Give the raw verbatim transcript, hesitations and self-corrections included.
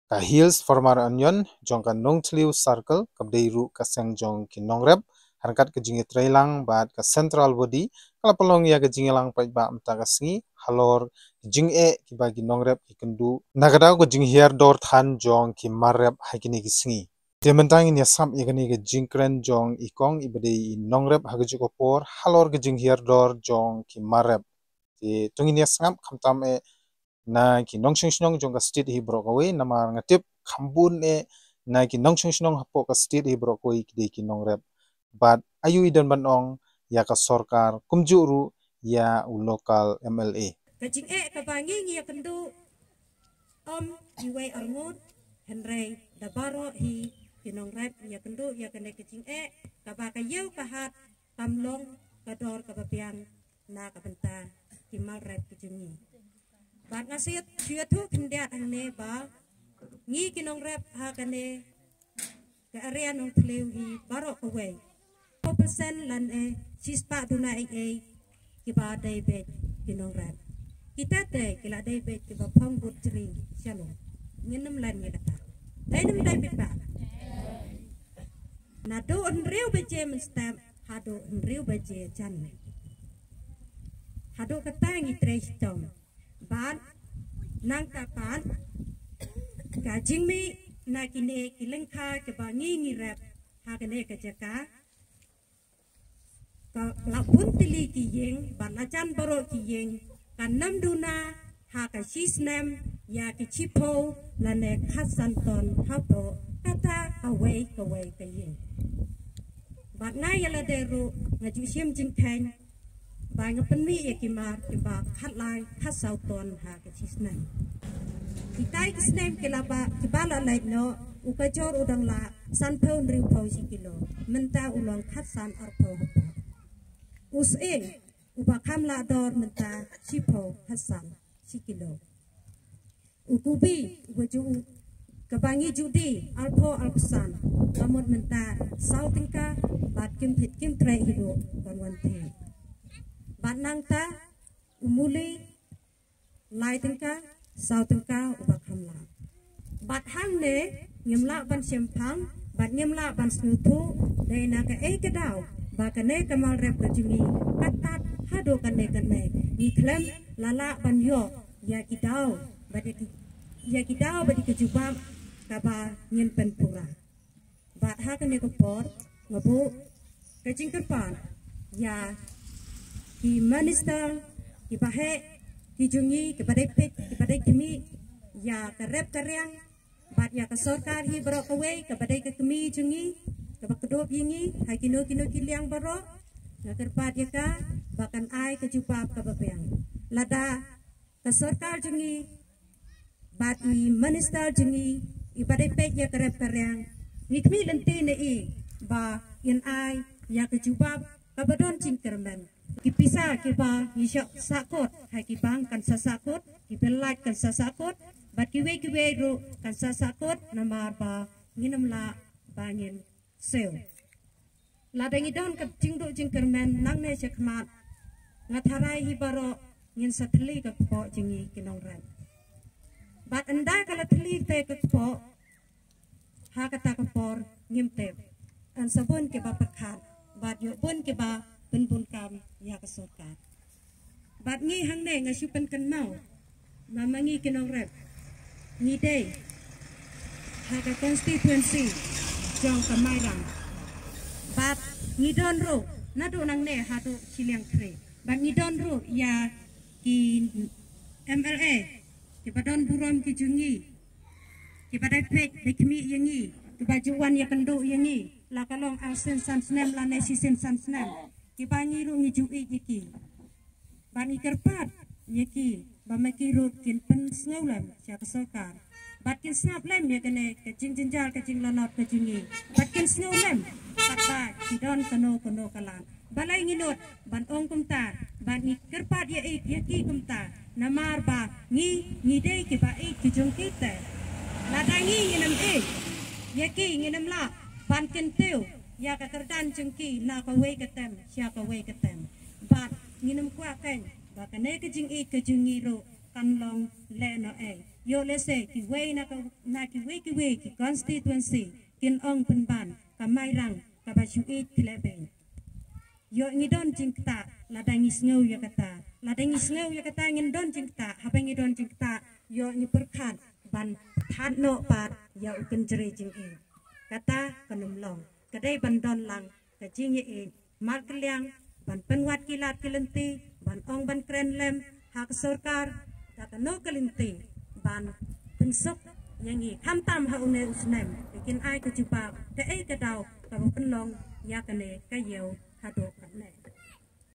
Ka Hills Farmer Union jong ka Nongthliew Circle, kaba dei ruh ka seng jong ki nongrep, ryngkat ka jingïatreilang bad ka Central Body, ka la pynlong ïa ka jingïalang paidbah mynta ka sngi halor ki jingeh kiba ki nongrep ki kynduh na ka daw ka jinghiar dor than jong ki mar rep ha kine ki sngi. Te mynta ngin ïa sngap ïa kane ka jingkren jong i kong iba dei i nongrep ha kajuh ka por halor ka jinghiar dor jong ki mar rep. Te to ngin ïa sngap khamtam eh na ki nongshong shnong jong ka state hi baroh kawei, namar nga tip kham bun eh na ki nongshong shnong hapoh ka state hi baroh kawei ki dei ki nongrep. Bad aïu i don ban ong ïa ka sorkar kumjuh ruh ïa u local M L A. Ka jingeh kaba ngi ngi ïakynduh ym iwei arngut, hynrei da baroh hi ki nongrep ngi ïakynduh ïa kane ka jingeh kaba ka ïew ka hat kam long ka dor kaba biang na ka bynta ki mar rep ki jong ngi. Bad nga shu ïathuh khyndiat hangne ba ngi ki nongrep ha kane ka area Nongthliew hi baroh kawei, phew percent lane shispah duna eiei kiba dei beit ki nongrep. Kita te ki la dei beit kiba phong vote jri. Shalom. Ngin ym len ïa kata. Dei ne ym dei beit ba? Naduh hynriew baje mynstep haduh hynriew baje janmiet. Haduh kata ngi trei shitom. Bad nangta pat ka jingmih na kine ki lyngkha kiba ngi ngi rep ha kane ka jaka, ka la bun tylli ki ïing bad la jan baroh ki ïing, kan ym duna ha ka shi snem ïa ki shiphew lane khatsan ton hapoh kata kawei kawei ka ïing. Bad nga ïa lade ruh nga ju shim jingkheiñ ba nga pynmih ïa ki mar kiba khatlai khatsaw ton ha ka shi snem. Kitai ki snem ki la ba, kiba la leit noh, u kajor u dang lah sanphew hynriewphew shi kilo, mynta u long khatsan arphew hapoh. U sying uba kham lah dor mynta shiphew khatsan shi kilo. U kubi uba ju, kaba ngi ju die arphew arphew san, ka mut mynta saw tyngka bad kim thied kim treh hi ruh kan wan thied. Bad nangta u muli lai tyngka, saw tyngka uba kham lah. Bad hangne ngim lah ban shemphang bad ngim lah ban sngewthuh dei na kaei ka daw ba kane ka mar rep ka jong ngi ka tad haduh kane kane. Ngi khlem la lah ban ïoh ïa ki daw bad ïa ki, ïa ki daw bad ïa ki jubab kaba ngin pynpura. Bad ha kane ka por nga buh ka jingkyrpad ïa ki minister kiba heh ki jong ngi, kiba dei peit, kiba dei khmih ïa ka rep ka riang bad ïa ka sorkar hi baroh kawei, kaba dei ka kmie jong ngi, kaba kdup ïa ngi ha kino kino ki liang baroh. Nga kyrpad ïa ka ba kan ai ka jubab kaba biang. Lada ka sorkar jong ngi bad i minister jong ngi iba dei peit ïa ka rep ka riang, ngi khmih lynti na i ba in ai ïa ka jubab kaba don jingkyrmen. Ki pisa kiba ngi sah sahkut ha ki bank kan sah sahkut, ki bill light kan sah sahkut, bad kiwei kiwei ruh kan sah sahkut namar ba ngin ym lah ba ngin siew. Lada ngi don ka jingduh jingkyrmen nangne shakhmat, nga tharai hi baroh ngin sa thylli ka kpoh jong ngi ki nongrep. Bad ynda ka la thylli te ka kpoh ha kata ka por ngim tip. Yn sa bun kiba pyrkhat bad ïoh bun kiba pynbun kam ïa ka sorkar. Bad ngi hangne nga shu pynkynmaw, ma ma ngi ki nongrep ngi dei ha ka constituency jong ka Mairang. Bad ngi don ruh naduh nangne haduh shiliang khri. Bad ngi don ruh ïa ki M L A kiba don burom ki jong ngi, kiba dei peit dei khmih ïa ngi, kiba ju wan ïakynduh ïa ngi la ka long arsien san snem lane shisien san snem, kiba ngi ruh ngi ju ïeit ïa ki. Bad ngi kyrpad ïa ki ba ma ki ruh kin pynsngewlem sha ka sorkar bad kin sngap lem ïa kane ka jingjynjar ka jinglanot ka jong ngi bad kin sngewlem katba ki don kano kano ka lad. Balei ngi nud ban ong kumta? Bad ngi kyrpad ïa i, ïa ki kumta namar ba ngi, ngi dei kiba ïeit ki jong ki te. Lada ngi ngin ym ïeit ïa ki ngin ym lah ban kyntiew ïa ka kyrdan jong ki na kawei ka tem sha kawei ka tem. Bad ngin ym kwah kein ba kane ka jingïeit ka jong ngi ruh kan long lehnohei. Ïoh lehse kiwei na ka, na kiwei kiwei ki constituency kin ong pynban ka Mairang kaba shu ïeit khleh beiñ. Ïoh ngi don jingktah, lada ngi sngew ïa kata, lada ngi sngew ïa kata ngin don jingktah, haba ngi don jingktah ïoh ngi pyrkhat ban thad noh pat ïa u kynjri jingim. Kata kan ym long, ka dei ban don lang ka jingïeit markylliang, ban pynwad ki lad ki lynti, ban ong ban kren lem ha ka sorkar da kano ka lynti ban pynsuk ïa ngi, khamtam ha une u snem, kin ai ka jubab kaei ka daw kaba pynlong ïa kane ka ïew haduh